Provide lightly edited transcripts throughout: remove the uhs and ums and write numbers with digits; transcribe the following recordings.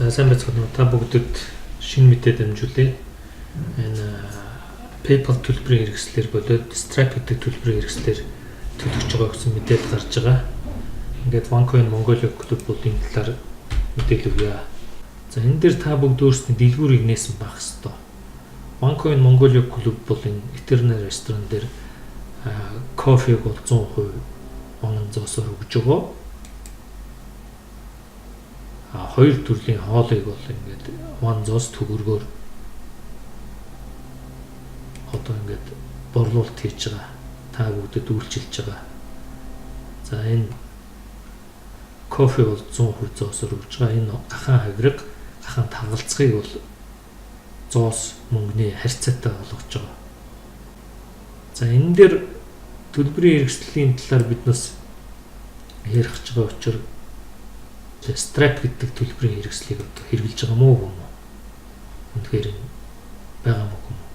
За сайн байцгаана уу? Та бүгдэд шинэ мэдээ дамжуулъя. Энэ PayPal төлбөрийн хэрэгслээр болоод Stripe гэдэг төлбөрийн хэрэгслээр төлөгч байгаа гэсэн мэдээлэл гарч байгаа. Ингээд OneCoin Mongolia Club бол энэ талаар мэдээлэл өгье. За энэ дээр та бүгд өөрсдийн дэлгүүрийг нээсэн байх ёстой. OneCoin Mongolia Club бол энэ Eternal ресторан дээр кофег бол 100% ван зоосоор өгж байгаа. А хоёр төрлийн хоолыг бол ингээд ван зоос төгөргөөр одоо ингээд борлуулалт хийж байгаа. Та бүгдэд үйлчилж байгаа. За энэ кофе бол 100% зоосоор өгж байгаа. Энэ гахаан хавирга, гахаан тагалцахыг бол зоос мөнгөний харьцаатай болгож байгаа. За энэ дээр төлбөрийн хэрэгслийн талаар бид нас ярих гэж байгаа учраас Stripe гэдэг төлбөрийн хэрэгслийг одоо хэрэглэж байгаа мó юм уу? Үнэхээр энэ байгаа мó юм уу?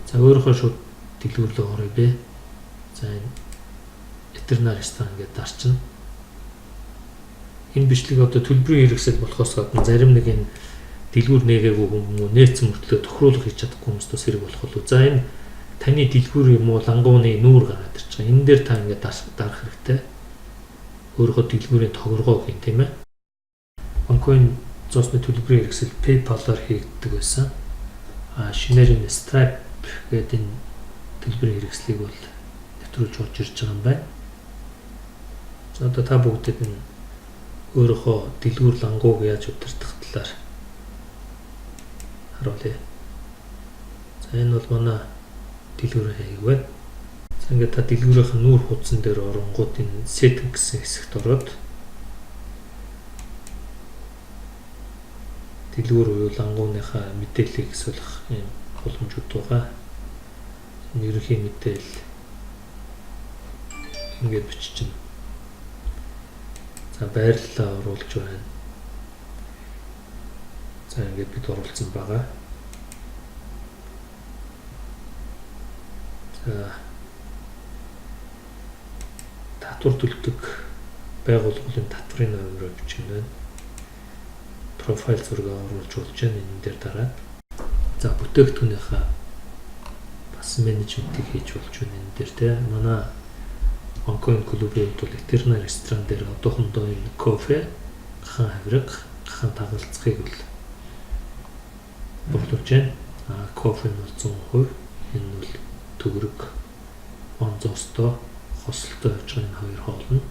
За өөрөөхөө шууд дэлгүүр рүү оръё бэ. За энэ Eternal ресторан гэдээ дарчна. Энэ бичлэг одоо төлбөрийн хэрэгсэл болохоос гадна зарим нэг энэ дэлгүүр нээгээгүй хүмүүс нээсэн мөртлөө тохируулга хийж чадахгүй хүмүүст бас хэрэг болох болов. За энэ таны дэлгүүр юм уу лангууны нүүр гараад ирж байгаа. Энэ дээр та ингээд дарах хэрэгтэй. Өөрийнхөө дэлгүүрийн тохиргоо гин тийм ээ. OneCoin зоосны төлбөрийн хэрэгсэл PayPal-аар хийгддэг байсан. А шинээр энэ Stripe гэдэг энэ төлбөрийн хэрэгслийг бол нэвтрүүлж орж ирж байгаа юм байна. За одоо та бүгдэд энэ өөрийнхөө дэлгүүр лангууг яаж удирдах талаар харуулъя. За энэ бол манай дэлгүүрийн хаяг байна. За ингээд та дэлгүүрийнх нь нүүр хуудсан дээр оронгууд энэ setting гэсэн хэсэгт ороод дэлгүүр буюу лангууныхаа мэдээллийг суулгах юм боломжууд байгаа. Энэ ерөнхий мэдээлэл ингээд биччихнэ. За байрлалаа оруулж байна. За ингээд бид оруулсан байгаа. За татвар төлдөг байгууллагын татварын номероо бичих нь байна. Профайл зургаа оруулж болж байна энэ дээр дараад. За бүтээгдэхүүнийхээ бас менежментийг хийж болж байна энэ дээр те. Манай OneCoin клубын хувьд бол Eternal ресторан дээр одоохондоо энэ кофе, гахаан хавирга, гахаан тагалцахыг бол борлуулж байна. А кофе нь бол 100%, энэ бол төгрөг он зоостой хосолтой явж байгаа энэ хоёр хоол нь.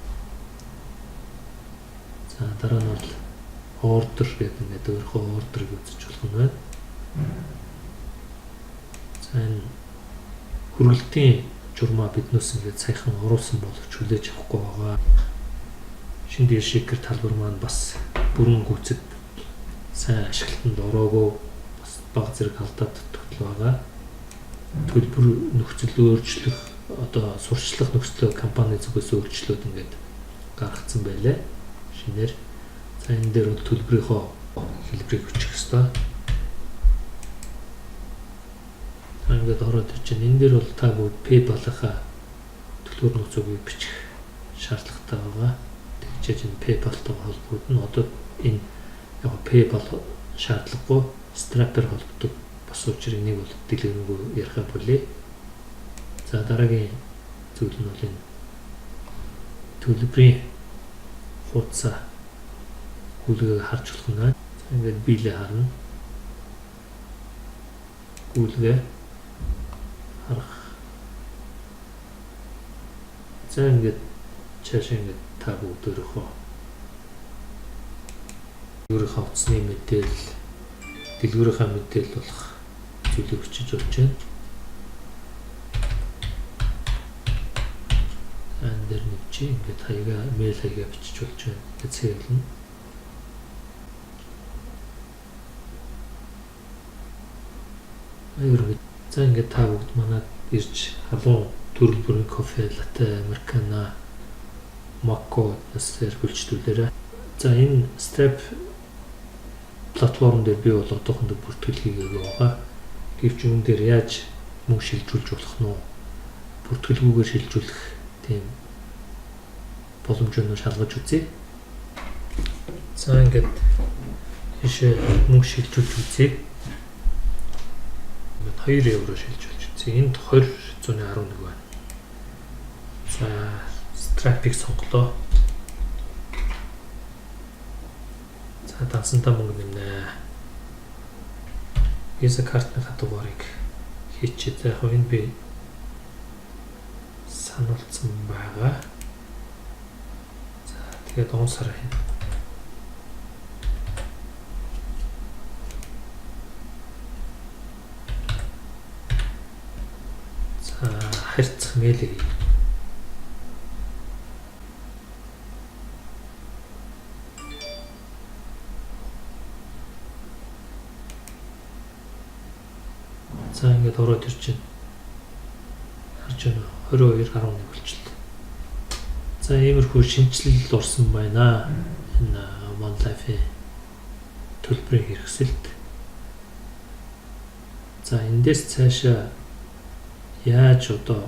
За дараа нь бол order гэдэг ингээд өөрийнхөө order-ыг үзэж болох нь байна. За энэ хүргэлтийн журмаа биднээс ингээд саяхан оруулсан боловч хүлээж авахгүй байгаа. Шинэ дэршикер талбар маань бас бүрэн гүйцэд сайн ашиглалтанд ороогүй бас баг зэрэг алдаа дутагдал байгаа. Төлбөр нөхцөл өөрчлөх одоо сурчлах нөхцлөө компани зүгээс өөрчлөөд ингээд гаргацсан байлээ. Шинээр. За энэ дээр бол төлбөрийнхөө хэлбэрийг бичих ёстой. За ингээд ороод ирж байна. Энэ дээр бол та бүгд PayPal-ынхаа төлбөр нөөцийг бичих шаардлагатай байгаа. Тэгжээж энэ PayPal-тайгаа холбогдно. Одоо энэ яг PayPal шаардлагагүй Stripe-аар холбогддог бас учрыг нэг бол дэлгэрэнгүй ярихаа болъё. За дараагийн зүйл нь бол энэ төлбөрийн хуудасаа гүйлгээг харж болох нь байна. За ингээд биелээ харна. Гүйлгээ харах. За ингээд цаашаа ингээд та бүгд өөрийнхөө утасны мэдээлэл, дэлгүүрийнхээ мэдээлэл болох зүйлийг бичиж болж байна. Энэ дээр нэг чи ингээд хаягаа мэйл хаягаа бичиж болж байна. Ингээд цэвэрлэнэ. За ингээд та бүгд манад ирж халуун төрөл бүрийн кофе, латте, американо, моко насээр хөлчдүүлээрэй. За энэ Stripe платформ дээр би бол одоохондоо бүртгэл хийгээгүй байгаа. Гэвч үүн дээр яаж мөнгө шилжүүлж болох нь вэ? Бүртгэлгүйгээр шилжүүлэх тийм боломж өнөө шалгаж үзье. За ингээд Тийшээ мөнгө шилжүүлж үзье. Ингээд 2 евро шилжүүлж үзье. Энд 20.11 байна. За, Stripe-ыг сонголоо. За, дансантаа мөнгө нэмнэ. Visa картныхаа дугаарыг хийчихье. За, яг энэ би сануулсан байгаа. За, тэгээд он сар хийнэ. За, харьцах мэйлийг. За, ингээд ороод ирж байна. Харж байна уу? 22.11 болчихлоо. За, иймэрхүү шинэчлэл орсон байна. Энэ OneLife төлбөрийн хэрэгсэлд. За, эндээс цаашаа яаж одоо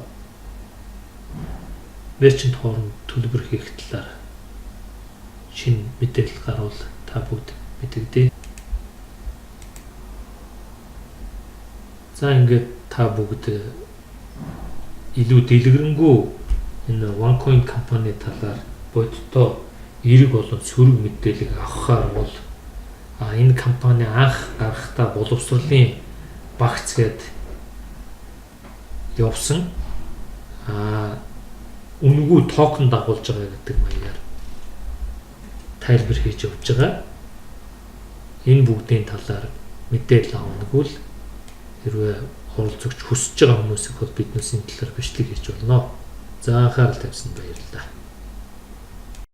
merchant хооронд төлбөр хийх талаар шинэ мэдээлэл гарвал та бүгд мэдэгдээ. За, ингээд та бүгд илүү дэлгэрэнгүй энэ OneCoin компани талаар бодиттой эерэг болон сөрөг мэдээллийг авахаар бол энэ компани анх гарахдаа боловсролын багц гээд явсан үнэгүй токен дагуулж байгаа гэдэг маягаар тайлбар хийж явж байгаа. Энэ бүгдийн талаар мэдээлэл авнаггүй л хэрвээ оролцогч хүсэж байгаа хүмүүсийг бол биднээс энэ талаар бичлэг хийж болно. За, анхаарал тавьсанд баярлалаа.